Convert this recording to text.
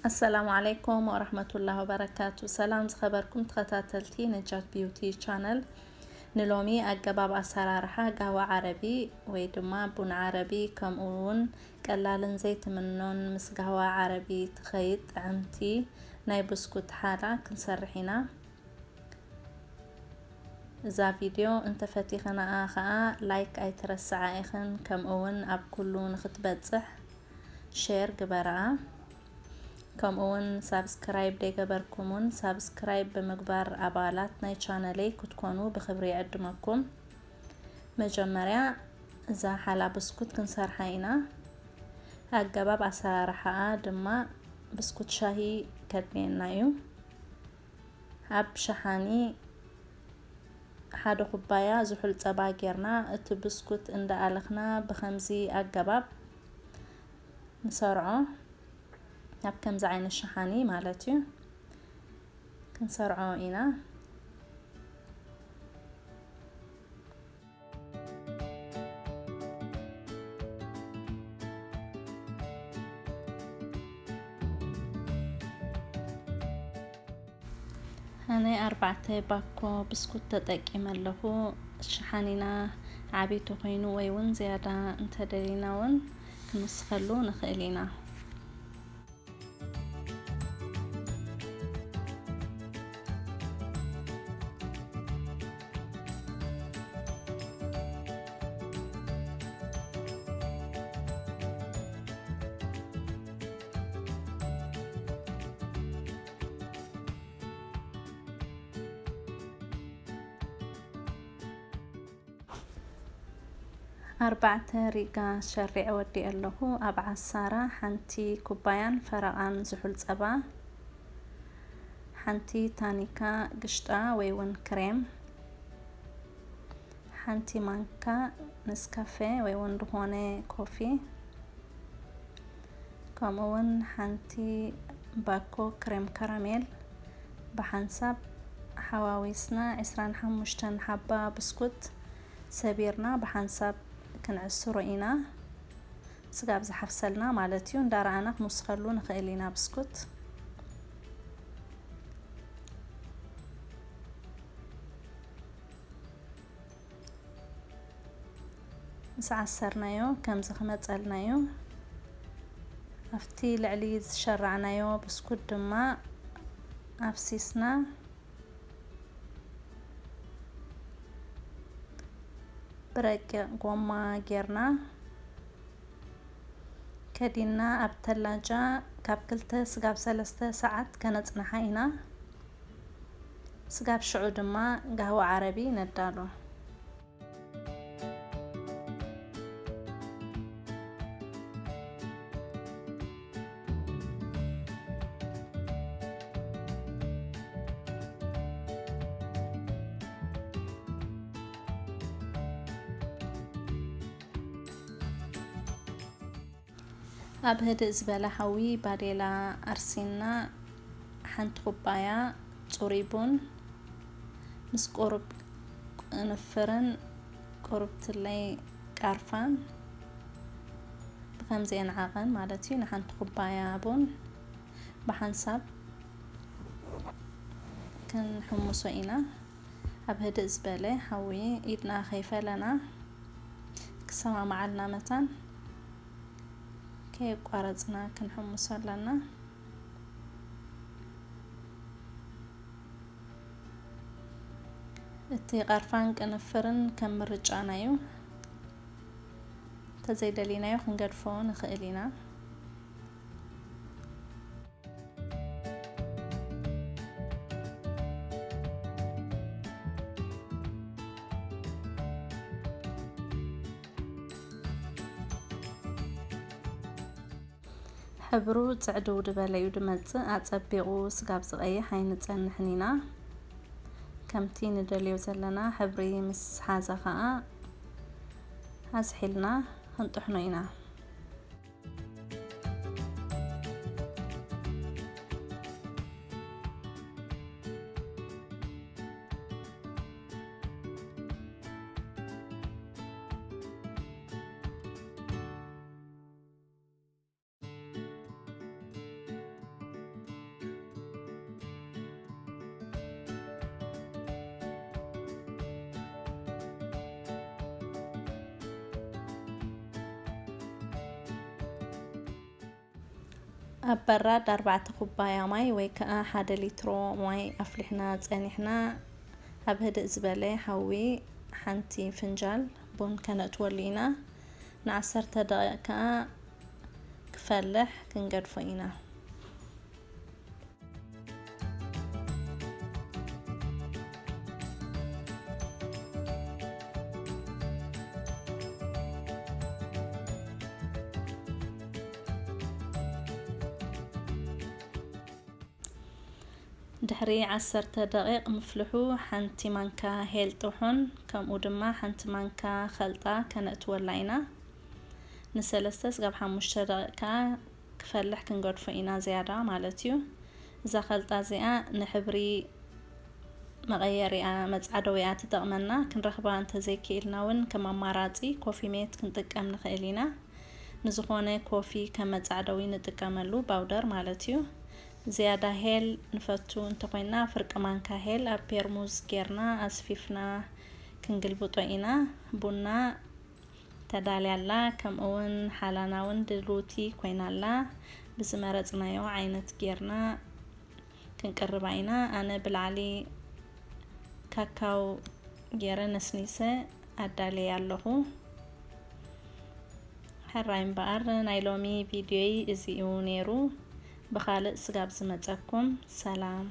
ኣሰላሙ ዓለይኩም ወራህመቱላሂ ወበረካቱ። ሰላም ዝኸበርኩም ተኸታተልቲ ነጃት ቢዩቲ ቻነል፣ ንሎሚ ኣገባብ ኣሰራርሓ ጋህዋ ዓረቢ ወይ ድማ ቡን ዓረቢ፣ ከምኡ እውን ቀላልን ዘይትምኖን ምስ ጋህዋ ዓረቢ ትኸይድ ጥዕምቲ ናይ ብስኩት ሓላ ክንሰርሕ ኢና። እዛ ቪድዮ እንተፈቲኽናኣ ኸኣ ላይክ ኣይትረስዓ ኢኽን፣ ከምኡ እውን ኣብ ኩሉ ንኽትበጽሕ ሼር ግበርኣ። ከምኡ እውን ሳብስክራይብ ደይገበርኩም እውን ሳብስክራይብ ብምግባር ኣባላት ናይ ቻነለይ ክትኮኑ ብኽብሪ ይዕድመኩም። መጀመርያ እዛ ሓላ ብስኩት ክንሰርሓ ኢና። ኣገባብ ኣሰራርሓኣ ድማ ብስኩት ሻሂ ከድልየና እዩ። ኣብ ሸሓኒ ሓደ ኩባያ ዝሑል ጸባ ጌርና፣ እቲ ብስኩት እንዳኣለኽና ብኸምዚ ኣገባብ ንሰርዖ። ኣብ ከምዚ ዓይነት ሸሓኒ ማለት እዩ፣ ክንሰርዖ ኢና። ኣነ ኣርባዕተ ባኮ ብስኩት ተጠቂመ ኣለኹ። ሸሓኒና ዓቢ ተኾይኑ ወይ እውን ዝያዳ እንተደሊና እውን ክንውስኸሉ ንኽእል ኢና። ኣርባዕተ ሪጋ ሸሪዐ ወዲኤ ኣለኹ። ኣብ ዓሳራ ሓንቲ ኩባያን ፈረቓን ዝሑል ጸባ፣ ሓንቲ ታኒካ ግሽጣ ወይ እውን ክሬም፣ ሓንቲ ማንካ ነስካፌ ወይ እውን ዝኾነ ኮፊ፣ ከምኡ እውን ሓንቲ ባኮ ክሬም ካራሜል ብሓንሳብ ሓዋዊስና፣ ዕስራን ሓሙሽተን ሓባ ብስኩት ሰቢርና ብሓንሳብ ክንዕስሮ ኢና። ስጋብ ዝሓፍሰልና ማለት እዩ። እንዳረኣና ክንውስኸሉ ንኽእል ኢና ብስኩት። ምስ ዓሰርናዮ ከምዚ ክመጸልና እዩ። ኣብቲ ልዕሊ ዝሸራዕናዮ ብስኩት ድማ ኣፍሲስና ብረቂቕ ጎማ ጌርና ከዲንና ኣብ ተላጃ ካብ ክልተ ስጋብ ሰለስተ ሰዓት ከነጽንሓ ኢና። ስጋብ ሽዑ ድማ ጋህዋ ዓረቢ ነዳሎ። ኣብ ህድእ ዝበለ ሓዊ ባዴላ ኣርሲና፣ ሓንቲ ኩባያ ጽሩይ ቡን ምስ ቁሩብ ቅንፍርን ቁሩብ ትለይ ቃርፋን ብኸምዚአን ዓቐን ማለት እዩ፣ ንሓንቲ ኩባያ ቡን ብሓንሳብ ክንሕምሶ ኢና። ኣብ ህድእ ዝበለ ሓዊ ኢድና ከይፈለና ክሰማማዓልና መታን ከየቋረጽና ክንሕምሶ ኣለና። እቲ ቃርፋን ቅንፍርን ከም ምርጫና እዩ። እንተዘይደሊናዮ ክንገድፎ ንኽእል ኢና። ሕብሩ ጽዕድው ዝበለ እዩ ድመጽእ። ኣጸቢቑ ስጋብ ዝቐይሕ ኣይንጸንሕን ኢና። ከምቲ ንደልዮ ዘለና ሕብሪ ምስ ሓዘ ኸኣ ኣዝሒልና ክንጥሕኖ ኢና። ኣብ በራድ ኣርባዕተ ኩባያ ማይ ወይ ከዓ ሓደ ሊትሮ ማይ ኣፍሊሕና ጸኒሕና፣ ኣብ ህድእ ዝበለ ሓዊ ሓንቲ ፍንጃል ቡን ከነእትወሉ ኢና። ንዓሰርተ ደቂቕ ከዓ ክፈልሕ ክንገድፎ ኢና። ድሕሪ ዓሰርተ ደቂቕ ምፍልሑ፣ ሓንቲ ማንካ ሄል ጥሑን ከምኡ ድማ ሓንቲ ማንካ ኸልጣ ከነእትወላ ኢና። ንሰለስተ ስጋብ ሓሙሽተ ደቂቕ ከዓ ክፈልሕ ክንገድፎ ኢና፣ ዝያዳ ማለት እዩ። እዛ ኸልጣ እዚኣ ንሕብሪ መቐየሪኣ፣ መጻዕደዊኣ ትጠቕመና። ክንረኽባ እንተዘይክኢልና እውን ከም ኣማራጺ ኮፊ ሜት ክንጥቀም ንኽእል ኢና። ንዝኾነ ኮፊ ከም መጻዕደዊ ንጥቀመሉ፣ ባውደር ማለት እዩ። ዝያዳ ሄል ንፈቱ እንተኾይና፣ ፍርቂ ማንካ ሄል ኣብ ፔርሙዝ ጌርና ኣስፊፍና ክንግልብጦ ኢና። ቡና ተዳልያ ኣላ፣ ከምኡ እውን ሓላና እውን ድልውቲ ኮይና ኣላ። ብዝመረጽናዮ ዓይነት ጌርና ክንቅርባ ኢና። ኣነ ብላዕሊ ካካው ጌረ ነስኒሰ ኣዳልየ ኣለኹ። ሕራይ እምበኣር ናይ ሎሚ ቪድዮይ እዚ እዩ ነይሩ። ብኻልእ ስጋብ ዝመጸኩም ሰላም።